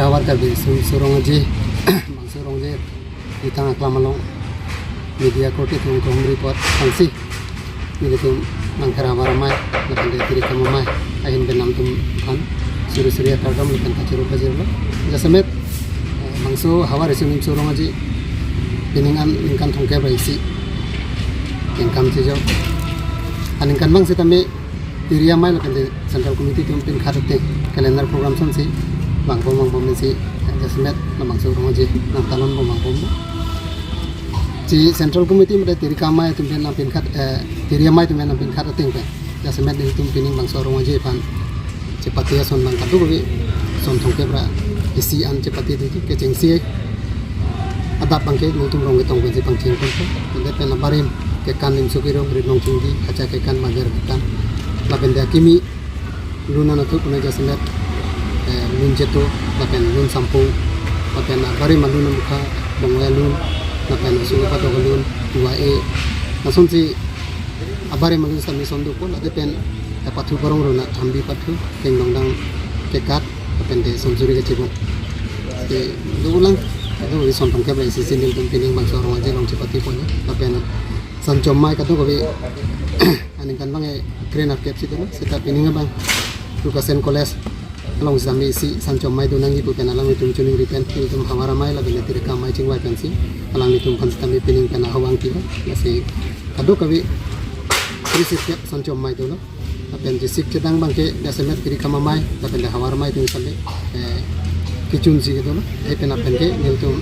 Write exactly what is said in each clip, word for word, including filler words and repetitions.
Havar Karbi Riso Nimso Rong Aje, bangso Rong Aje jutang aklam along media korte atum kehumri apot aphansi nelitum Langpher Havar Amei lapen Tirikam Amei ahin pen nangtum aphan suri suri akardom lapen kachoro pajirlo. Jasemet, eh, bangso Havar Riso Nimso Rong Aje pining an ningkan thomkep ra isi kengkam chijor. Aningkan abang sitame Tiri Amei lapen Central Committee atum pinkhat ateng calendar program asonsi vangbom vangbom si, eh, jasemet labangso Rong Aje nangtalon bom vangbom. Si Central Committee mate Tirikam Amei atum pen nangpinkhat, eh, Tiri Amei atum pen nangpinkhat ateng pen jasemet nelitum pining bangso Rong Aje aphan chepate ason abang kadokave son thomkep ra isi an chepate dei kechengsi adap abangke nelitum rong ketong pensi pangcheng ponpo. Lapen abarim kekan Nimso Kirong, Ritnong Chingdi, Hacha kekan, Bajar kekan, lapen dak kimi lun anatthu pune jasemet, eh, lun chetu, lapen lun sampung, lapen abarim alun amukha, Bongwe alun, lapen Sulu Patok alun, Tua e, lasonsi abarim alun sitame son dopo, lapen pen, eh, pathu parong rona, Thambi pathu, Kengdongdang kekat, lapen de son suri kachibok. Ke, dolang, do son thomkep ra isi si nelitum pining bangso Rong Aje along chepate ponji, lapen Sanchom Amei kadokave aningkan abang e kre-nerkep si dolo, seta pining abang Lukasen College along sitame isi Sanchom Amei donangji pu pen alanglitum choningri pen, nelitum Havar Amei lapen Tirikam Amei chingvai pensi alanglitum aphan sitame pining pen ahok vangji lo. Lasi kadokave kre-sirkep Sanchom Amei dolo. Lapen chesik chedang abangke jasemet Tirikam Amei lapen Havar Amei atum sitame, eh, kechunji kedo lo. Lapen lapen ke nelitum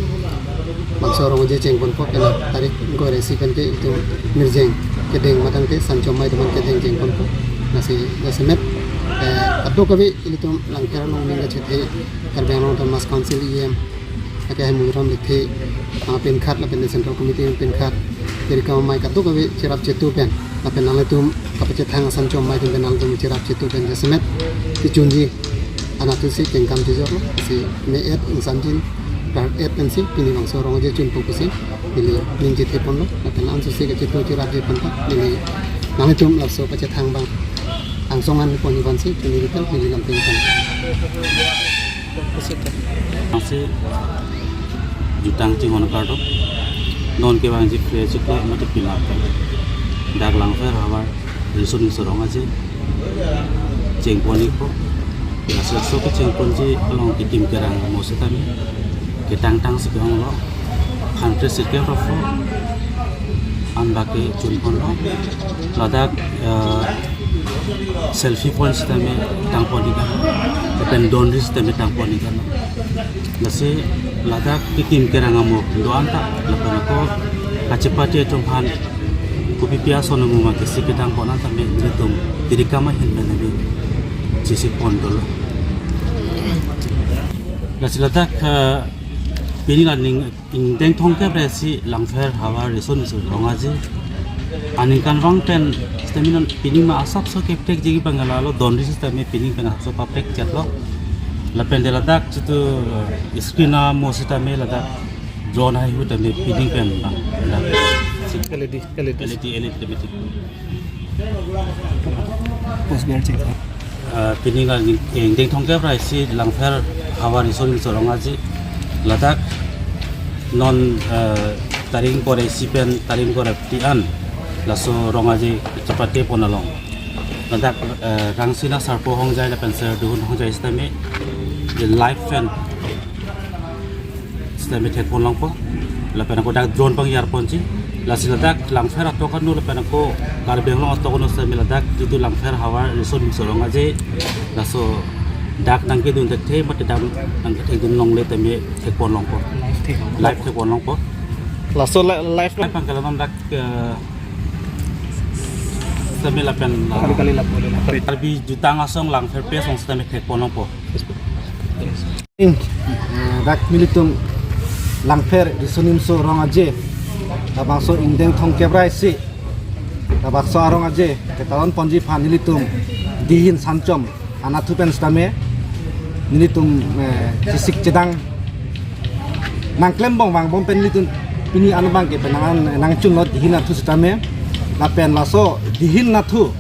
bangso Rong Aje chengponpo, pen tarik ingkoi ra isi pen ke itum mirjeng kedeng matang ke Sanchom Amei atum kedeng chengponpo. Lasi jasemet, eh, kadokave ilitum Langpher along ning kachethe Karbi Anglong Autonomous Council E M, ake hai Muliram Lekthe, ah, pinkhat lapen Central Committee pinkhat, Tirikam Amei kadokave cherap chetu pen, lapen nanglitum kapachethang Sanchom Amei atum pen nanglitum cherap chetu pen jasemet kechunji anatthu si kengkam chijor lo, si me-et ingsamjin, tar-et pensi pini bangso Rong Aje chunpo pusi neli ning chethe ponlo, lapen ansose kachetu cherapji aphan ta neli nanglitum laso kachethang abang angsong an ponji aphansi neli ripel neli lamteng pen. Lasi jutang chinghon kardom. Non kevangji kre chiklo mate pinap dak Langpher Havar Riso Nimso Rong Aje chengpon ikpo. Lasi laso kechengponji along kekim kerang amo sitame ketangtang si ke-ong lo. Hundred sirkep ra pho an bak kechunpon lo. Ladak, eh, selfie point sitame tangpon iknon, lapen donri sitame tangpon iknon. Lasi ladak kekim kerang amo do-an ta, lapen ako kachepate atum aphan kopi pi ason amo ma kesi ketangpon an tame nelitum Tirikam ahin pen neli chesik pon dolo. Lasi ladak, eh, pini la ning ingdeng thomkep ra isi Langpher Havar Riso Nimso Rong Aje aningkan vang pen sitame non pini ma asapso keprekji abang lalo, donri sitame pini pen asapso paprek chet lo. Lapen de ladak chitu, eh, screen amo sitame ladak drone haihui tame pini pen bang ladak L E D, L E D. L E D, L E D tame thik. Post bear check. Eh, pini la ning, eh, ingdeng thomkep ra isi Langpher Havar Riso Nimso Rong Aje ladak non, eh, tarik ingkoi ra isi pen tarik ingkoi ra phli an laso Rong Aje chepate pon along ladak, eh, Rangsina Sarpo Hongjai lapen Sir Duhun Hongjai sitame, the live fan sitame thekpon longpo. Lapen ako dak drone pangjar ponji. Lasi ladak Langpher atok ano lapen ako Karbi Anglong atok ano sitame ladak chitu Langpher Havar Riso Nimso Rong Aje laso dak nangkedun thekthe mate dak nangkethekdun longle tame thekpon longpo. Live thek. Live thekpon longpo. Laso li-, live. Live pangkalaman dak, eh, sitame lapen, eh, kali kali lapu le lapu. Karbi jutang asong Langpher page along sitame thekpon longpo. Eh, dak nelitum Langpher Riso Nimso Rong Aje labangso ingdeng thomkep ra isi labangso arong aje ketalon ponji aphan nelitum dihin Sanchom anatthu pen sitame nelitum, eh, chesik chedang nangklembom vangbom pen nelitum pini an abangke pen nang, nangchunlo dihin anatthu sitame, lapen laso dihin anatthu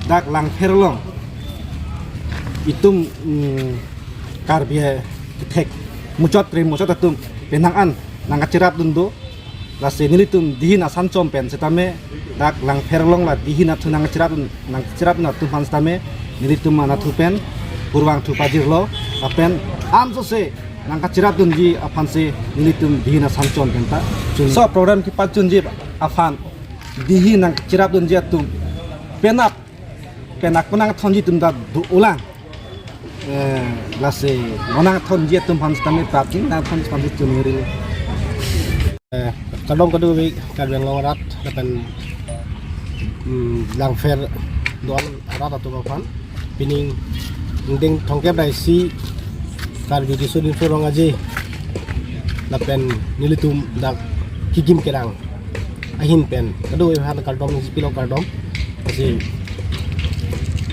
dak Langpher along itum, mm, Karbi kethek muchot kre muchot atum penang an nangkacherapdun do. Lasi nelitum dihin asanchom pen setame dak Langpher along la dihin atum nangkacherapdun, nangkacherapdun atum aphan setame nelitum anatthu pen kurvangthu pajirlo, lapen ansose nangkacherapdunji aphansi nelitum dihin asanchom pen ta chun. So program kepachunji aphan dihin nangkacherapdunji atum penap penap ko nangthonji atum ta do-olang. Eh, lasi mo nangthonji atum aphan setame prapjin nangthon aphansi chunri. Eh, kardom kadokave Karbi Anglong arat lapen, mm, Langpher do-an arat atum aphan. Pining ingdeng thomkep ra isi Karbi Riso Nimso Rong Aje lapen nelitum dak Kikim Kerang ahin pen kadokave aphan kardom nangpilo, kardom. Lasi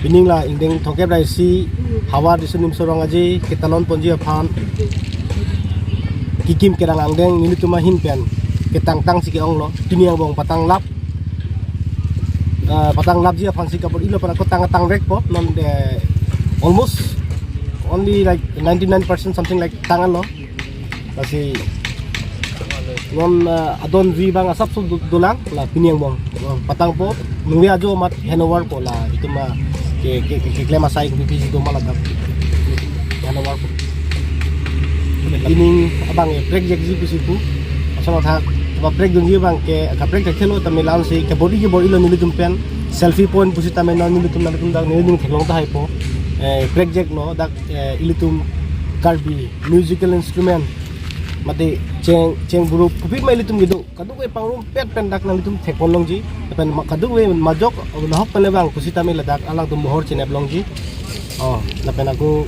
pining la ingdeng thomkep ra isi Havar Riso Nimso Rong Aje ketalon ponji aphan Kikim Kerang angdeng nelitum ahin pen ketangtang si ke-onglo, pini angbong patanglap, eh, patanglapji aphansi kabor-ilo pen ako tang tangrekpo non, eh, almost only like ninety-nine percent something like tanglo. Lasi non, eh, adonri abang asapso do-, dolang la pini angbong, eh, patangpo, nungve ajo amat handover po la itum ma ke, ke, ke, keklem asai ke bisi do ma la dak handover po. Pining abang, eh, prekjekji pusi pu. Asal athak apa prekdunji abang ke kaprek thekthe lo tame la-ansi kebor-i kebor-ilo nelitum pen. Selfie point pusitame non nelitum nangtum dak nelitum theklong tahai po. Eh, prekjeklo dak, eh, ilitum Karbi musical instrument mate cheng, cheng group kopima ilitum kedo kadokave pangrumpet pen dak nangtum thekpon longji. Lapen ma-, kadokave majok nahok pen abang pusitame ladak alangtum mohor chenep longji. Oh, lapen ako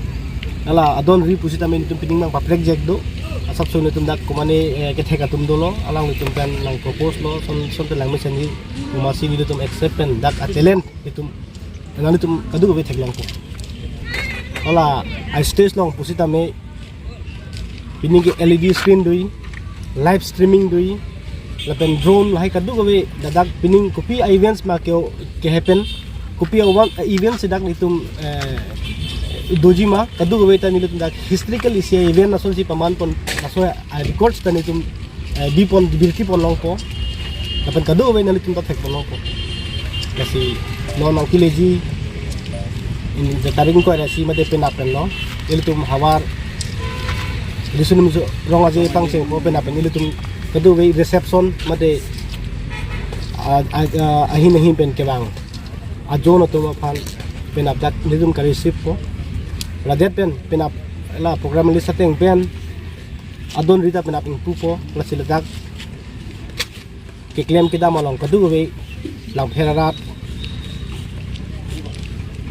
la adonri pusitame nelitum pining abang paprekjek do. Asapso nelitum dak komane, eh, kethek atum dolo, alanglitum pen nang propose lo, son, son pen langmesenji, amatsi nelitum accept pen dak a-talent itum nangtum kadokave theklongpo. Hala a-stage along pusitame pining ke L E D screen do-i, live streaming do-i, lapen drone lahai kadokave ladak pining kopi a-events ma ke, ke-happen, kopi a-one a-events dak nelitum, eh, doji ma kadokave ta nelitum dak historical isi event asonsi paman pon, laso a-records ta nelitum, eh, bipon, birkipon longpo. Lapen kadokave nanglitum ta thekpon longpo. Lasi non nangkeleji, in the tarik ingkoi ra isi mate penap penlo, ilitum Havar Riso Nimso Rong Aje pangchengpo, penap pen ilitum kadokave reception mate a, a, a, ahin ahin pen kevang ajon atum aphan penap dak nelitum ka-receive po. Ladet pen penap la program list ateng pen adonri ta penap ingpupo, lasi ladak keklem kedam along kadokave Langpher arat,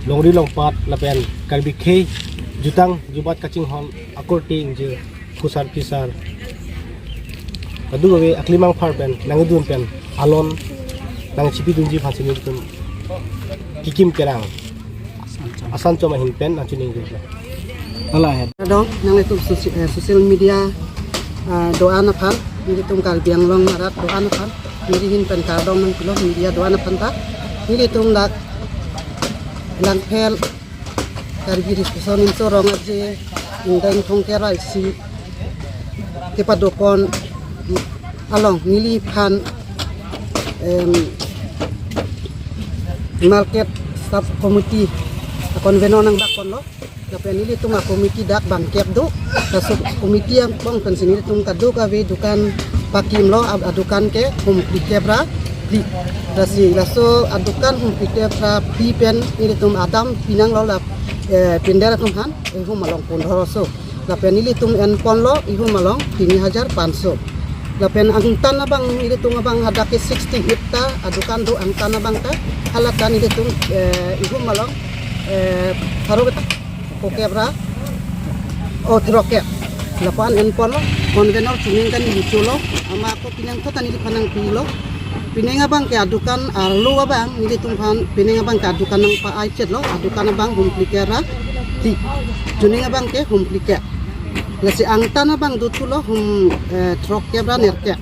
longri longpat lapen Karbi khei jutang jubat kachinghon akorte ingjir khosar phisar kadokave aklimang phar pen nangdun pen alon nangchipidunji aphansi nelitum Kikim Kerang asanchom ahin pen nangchiningjirlo. Hala he. Kadong nanglitum soci-, eh, social media, ah, do-an aphan, nelitum Karbi Anglong arat do-an aphan, neli ahin pen kardom nangpilo media do-an aphan ta, nelitum dak Langpher Karbi Riso Nimso Rong Aje ingdeng thomkep ra isi kepadopon along neliphan, em, market sub committee a-convenor nangbak ponlo. Lapen nelitum a-committee dak bangkep do. Laso committee angbong pensi nelitum kadokave dukan pakimlo, a-, adukan ke humphlikep ra phli. Lasi laso adukan humphlikep ra phli pen nelitum adam pinanglo la, eh, pindar atum aphan, eh, ihum along pondhoroso. Lapen nelitum enponlo ihum along tini hajar panso. Lapen angtan abang nelitum abang hadak ke sixty-eight ta adukan do angtan abang ta, hala ta nelitum, eh, ihum along, eh, pharo keta kokep ra, oh, throkep. Lapu-an enponlo, convenor chuneng kan neli cholo, amat ako pining thot ta neliphan nangpilo. Pining abang ke adukan arlo abang nelitum aphan, pining abang ke adukan nangpa-ai chetlo, adukan abang humphlikep ra phli. Chuneng abang ke humphlikep. Lasi angtan abang dothulo hum, eh, throkep ra nerkep.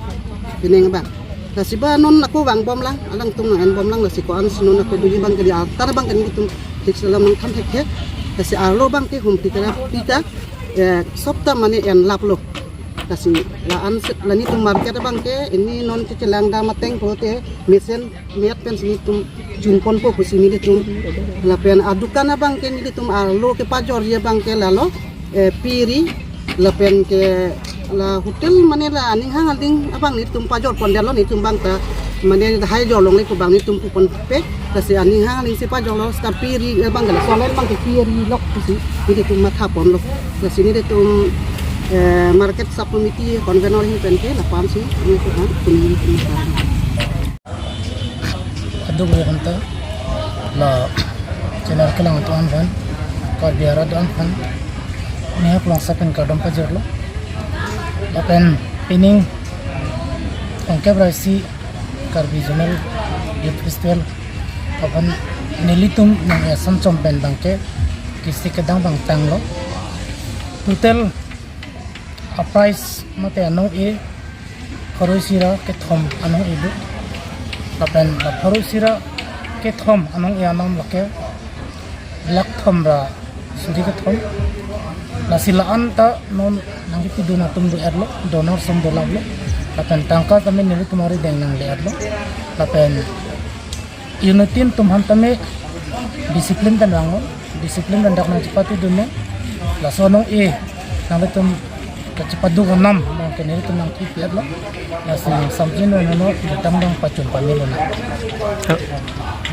Pining abang. Lasi ba non ako vangbomlang, alangtum nang-enbomlang, lasi ko-ansi non ako doji abang ke di angtan abang ke nelitum fix alam nangthan thekthe. Lasi arlo abang ke humphlikep ra phli ta. eh, sopta mane en laplo. Lasi la-an se, la nelitum market abang ke, ini non ke chelang dam ateng pulote mesen miat pensi nelitum chunponpo pusi nelitum. Lapen adukan abang ke nelitum arlo kepajorji abang ke lalo, eh, piri, lapen ke la hotel mane la aning hang aling abang nelitum pajorpondetlo nelitum abang ta mane hai jorlongle pu abang nelitum puponpe. Lasi aning hang aling si pajorlo, seta piri abang ke la solen abang ke piri lok pusi nelitum mathaponlo. Lasi nelitum, eh, market sub committee convener ahin pen ke la-an si nelitum, ah, kuning nelitum matha. Aduk ve hanta la channel kelang atum aphan, Karbi arat atum aphan, nehak long sapen kardom pajirlo. Lapen pining tongkep raisi Karbi Zonal Youth Festival aphan nelitum nang asam chom pen abang ke kisi kedang abang tanglo. Total a prize mate anong-e pharo isi ra kethom anong-e do. Lapen la pharo isi ra kethom anong-e anam lake lakh thom ra suri kethom. Lasi la-an ta non nangkepidun atum do-etlo, donor song dolaplo. Lapen tangka tame nelitum arideng nangle-etlo. Lapen unity atum aphan tame discipline pen vanglo, discipline pen dak nangchepatudunlo. Laso anong-e nanglitum kachepaduk anam abang ke nelitum nangkipi-etlo. Lasi samjin lo nono jutang abang pachun pame lonang.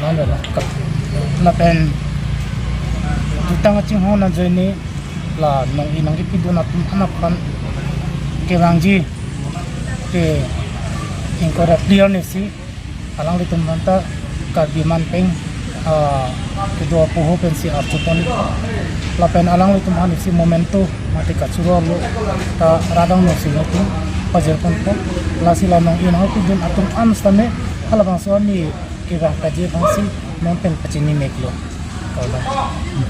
Nang lo. Lapen jutang kachinghon ajoine la anong-e nangkepidun atum aphan kevangji ke ingkoi ra phli arni si alanglitum aphan ta Karbi manpeng, ah, kedo apoho pensi arjupon. Lapen alanglitum aphan isi memento mate kachoro lo ta radang no si nelitum pajirponpo. Lasi la anong-e nangpidun atum an sitame halabangso arni kevang kaji aphansi non pen pachini meklo. Kardom.